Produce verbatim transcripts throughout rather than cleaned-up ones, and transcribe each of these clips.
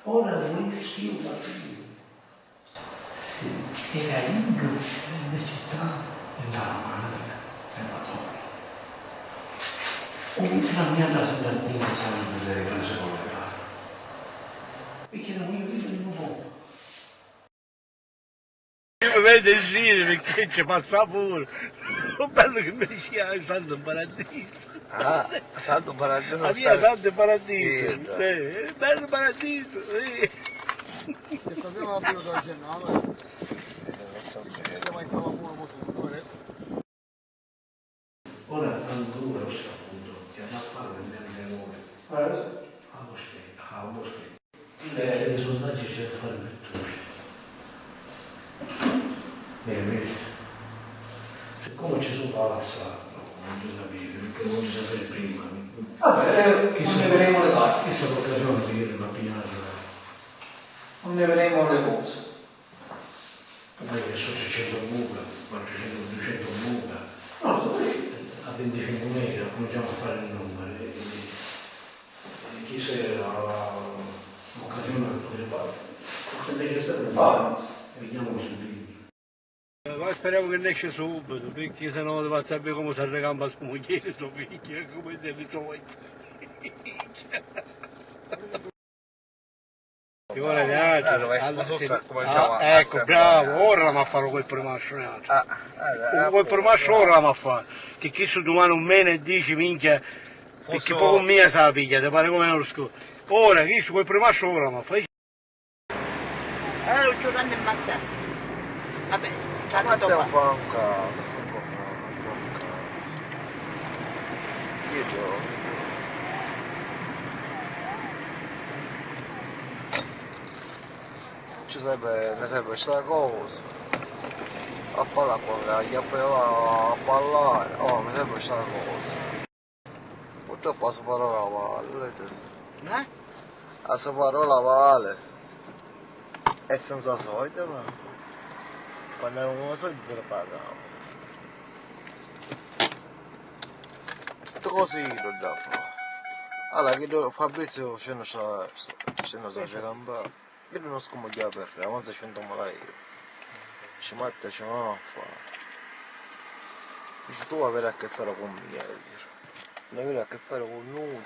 Ora vulissi iu capiri si era iddu di cità e la madre e la donna. Comunque la mia casa da Dio sangue delle cose con le mani. Perché non mi vede un uomo. Io mi vedo uscire perché ci passa pure. Lo bello che mi diceva Santo Paradiso. Ah, Santo Paradiso. La mia sta Santo Paradiso. Sì, eh, bello Paradiso, sì. Che sapeva più da Gennaro. Siamo in sala pure molto pure. Ora tantu ora sta appunto chiamà a fare per mia amore. Ah, lo so. A vostra, a vostra. Perché i sondaggi c'è da fare per tutti. Bene, vedi? Siccome ci sono palazza, no, non si sapeva, perché non si sapeva prima. Vabbè, eh, che non ne vedremo le parti. Questa è l'occasione di dire una pigliata. Non ne vedremo le cose. Ormai che sono trecento muta, quattrocento, duecento muta. No, lo so, a venticinquemila cominciamo a fare il numero. E, e, e chi se ha l'occasione per poter fare, forse è necessario fare, vediamo così. Ma speriamo che ne esce subito, perché se no va a sapere come si arrecampa sua moglie, suo figlio, come se li so. Ci vuole niente. Allora, ecco, bravo, ora la ma fa quel primascio, niente. Ah, eh, eh, quel primascio ora la ma fa. Che chi su domani un mene e dici, minchia, perché poco mia sa piglia, ti pare come non lo scu-, ora, chi su quel primascio ora la ma fa. Eh, un giorno e mattà. Vabbè, ciao, ma te fa un cazzo, non fa un cazzo. Io gioco. Ci sarebbe, ne sarebbe sta cosa. A fare l'acqua, a, a, a parlare. Oh, mi sarebbe sta cosa. Purtroppo a so parola vale, l'hai detto. Eh? A so parola vale. E senza soldi, ma quando avevamo soldi te li pagavamo. Tutte cose io da fare. Allora, che do-, Fabrizio, ce ne sa, ce ne sa, ci campare. Io non scumo già per avanza centomila euro. Ci mette, ci va a fare. Dice, tu vuoi avere a che fare con me, io dico. Non avere a che fare con nulla.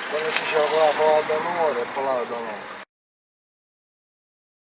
Quando si diceva qua, qua da noi, e qua da noi.